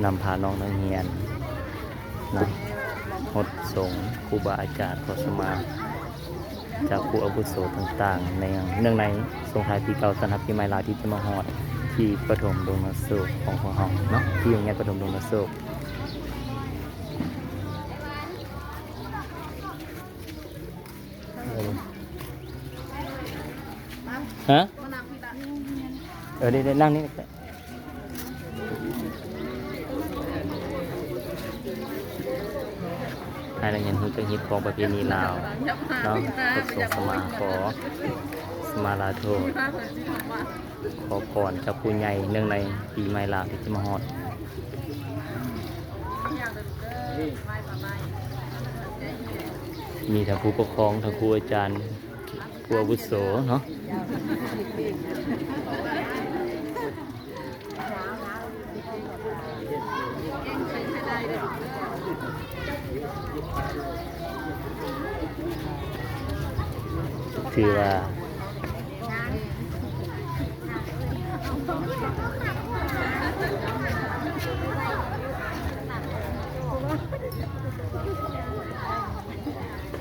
ນຳພານ້ອງນັກຮຽນເນາະ ຫົດສົງ ຄູບາອາຈານ ຂໍສະມາ ຈາກຜູ້ອາວຸໂສຕ່າງໆ ໃນ ເນື່ອງໃນສົ່ງທ້າຍປີເກົ່າ ຕ້ອນຮັບປີໃໝ່ລາວທີ່ຈະມາຮອດ ທີ່ປະຖົມດົງນາໂສກຂອງພວກເຮົາເນາະ ທີ່ໂຮງຮຽນປະຖົມດົງນາໂສກ. ຮະ? ເອີ ໄດ້ ໄດ້ ນັ່ງນີ້ ໃຫ້ນັກຮຽນຮູ້ຈັກຮີດຄອງປະເພນີລາວເນາະ ສົງສະມາ ຂໍສະມາລາໂທດ ຂໍພອນຈາກຜູ້ໃຫຍ່ ເນື່ອງໃນປີໃໝ່ລາວທີ່ຈະມາຮອດ. ມີທັງຜູ້ປົກຄອງ ທັງຄູອາຈານ ຜູ້ອາວຸໂສເນາະ ຖືວ່າ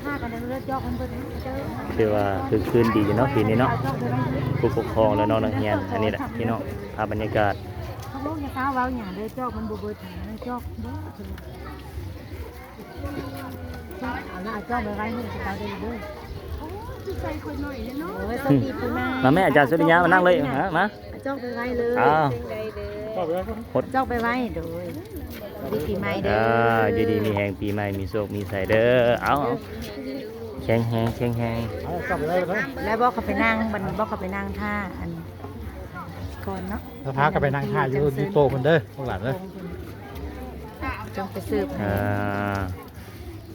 ພາກັນເດີ ຈອກມັນເບິດເດີ. ຖືວ່າຄຶກຄື້ນດີຢູ່ເນາະ ປີນີ້ເນາະ ຜູ້ປົກຄອງ ແລະ ນ້ອງນັກຮຽນ. ອັນນີ້ແຫຼະພີ່ນ້ອງ ພາບບັນຍາກາດ. ເຂົາບອກຢ່າຟ້າວເວົ້າຫຍັງເດີ ຈອກມັນບໍ່ເບິດ ຈອກເບິດ. ເອົາລະ ເອົາຈອກໄປໄວ້ໃຫ້ເຂົາເດີ ເດີ. ໂອ້ຍ ຄືໃສ່ຂ້ອຍໜ້ອຍແທ້ເນາະ. ໂອ້ຍ ສະຫວັດດີປີໃໝ່. ມາແມ່ ອາຈານສຸລິຍາ ມານັ່ງເລີຍ ມາ ມາ. ເອົາຈອກໄປໄວ້ເລີຍ. ອ້າວ ເປັນໃດເດີ ຈົບແລ້ວ ເອົາໄປໄວ້ ໂດຍ ສະຫວັດດີປີໃໝ່ເດີ. ອ່າ ຢູ່ດີມີແຮງ ປີໃໝ່ມີໂຊກມີໄຊເດີ. ເອົາ ເອົາ ແຂງແຮງ ແຂງແຮງ. ເອົາ ເອົາໄປໄວ້ ໄປໄວ້. ແລ້ວບອກເຂົາໄປນັ່ງ ບັດນີ້ບອກເຂົາໄປນັ່ງຖ້າ ອັນ ກ່ອນເນາະ ແລ້ວພາກັນໄປນັ່ງຖ້າຢູ່ ຢູ່ໂຕະພຸ້ນເດີ ພວກຫຼານເດີ. ຈັ່ງໄປເສີບໃຫ້. ອ່າ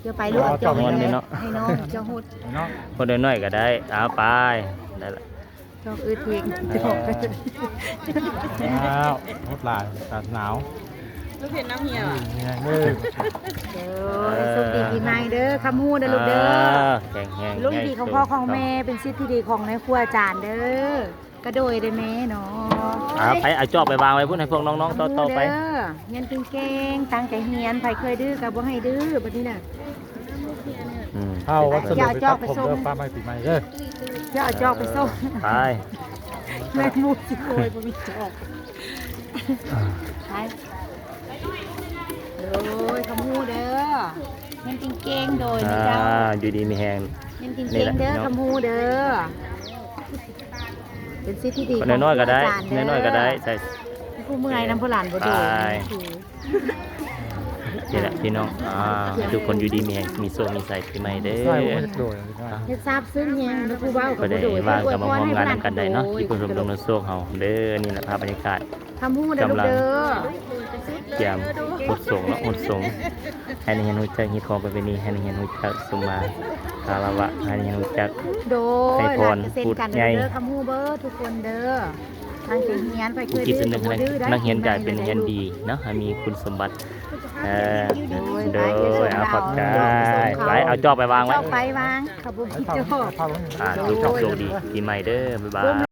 ດຽວໄປລູກ ເອົາຈອກ ເອົາຈອກ ໃຫ້ນ້ອງ ໃຫ້ນ້ອງເຈົ້າຫົດ ໃຫ້ນ້ອງຫົດນ້ອຍໆກໍໄດ້. ເອົາ ໄປ ໄດ້ລະ ຈອກອຶດອີກ. ເອີ ອ້າວ ຫົດຫຼາຍ ອາກາດໜາວ ລູກເຫັນນ້ຳເຫື່ອ ເອີ ໂດຍ ໂຊກດີປີໃໝ່ເດີ ຄຳຮູ້ເດີລູກເດີ. ເອີ ແຂງແຮງ ລຸ້ນດີຂອງພໍ່ຂອງແມ່ ເປັນສິດທີ່ດີຂອງນາຍຄູອາຈານເດີ. ກະໂດຍເດ້ແມ່ເນາະ. ເອົາໄປ ເອົາຈອກໄປວາງໄວ້ພຸ້ນ ໃຫ້ພວກນ້ອງໆຕໍ່ໆໄປ. ຮຽນເກັ່ງໆ ຕັ້ງໃຈຮຽນ ໃຜເຄີຍດື້ກະບໍ່ໃຫ້ດື້ ບັດນີ້ນະ. ອືມ ເອົາວັດສະເໜີໄປຕັດຜົມເດີ ຟ້າໃໝ່ປີໃໝ່ເດີ. ຢ່າເອົາຈອກໄປສົ່ງ ໄປ ແມ່ໝູຊິໂກຍບໍ່ມີຈອກ. ໄປ ໂດຍ ຄຳຮູ້ເດີ ຮຽນເກັ່ງໆ ໂດຍ ອ່າ ເຈົ້າ ຢູ່ດີມີແຮງ ຮຽນເກັ່ງໆເດີ ຄຳຮູ້ເດີ. ເປັນສິດທີ່ດີ ນ້ອຍໆກໍໄດ້ ນ້ອຍໆກໍໄດ້ ໃສ່ ຜູ້ເມື່ອຍນຳຜູ້ຫຼານບໍ່ດີ. ນີ້ແຫຼະພີ່ນ້ອງ ອ່າ ໃຫ້ທຸກຄົນຢູ່ດີມີແຮງ ມີໂຊກມີໄຊປີໃໝ່ເດີ. ເຮັດຊາບຊຶ້ງແຮງ ຜູ້ເວົ້າກໍບໍ່ໂດຍ ວ່າງກໍມາຮ່ວມງານນຳກັນໄດ້ເນາະ ທີ່ເພິ່ນລົມລົງໂຊກເຮົາເດີ. ນີ້ແຫຼະພາບບັນຍາກາດ ຄຳຮູ້ເດີລູກເດີ ຕຽມຫົດສົງເນາະ ຫົດສົງ ໃຫ້ນັກຮຽນຮູ້ຈັກຮີດຄອງປະເພນີ ໃຫ້ນັກຮຽນຮູ້ຈັກສຸມມາຄາລະວະ ໃຫ້ນັກຮຽນຮູ້ຈັກ ໂດຍ ໃຫ້ພອນຜູ້ໃຫຍ່ ຄຳຮູ້ເບີທຸກຄົນເດີ. ທາງໂຮງຮຽນ ຜູ້ຄິດສະໜຶກໃຫ້ນັກຮຽນກາຍເປັນນັກຮຽນດີເນາະ ໃຫ້ມີຄຸນສົມບັດ. ເອີ ໂດຍ ໂດຍ ເອົາຂອບໃຈ ໄປ ເອົາຈອກໄປວາງໄວ້ ຈອກໄປວາງ ເຂົາບໍ່ມີຈອກ. ສາທຸ ໂຊກດີປີໃໝ່ເດີ ບາຍບາຍ.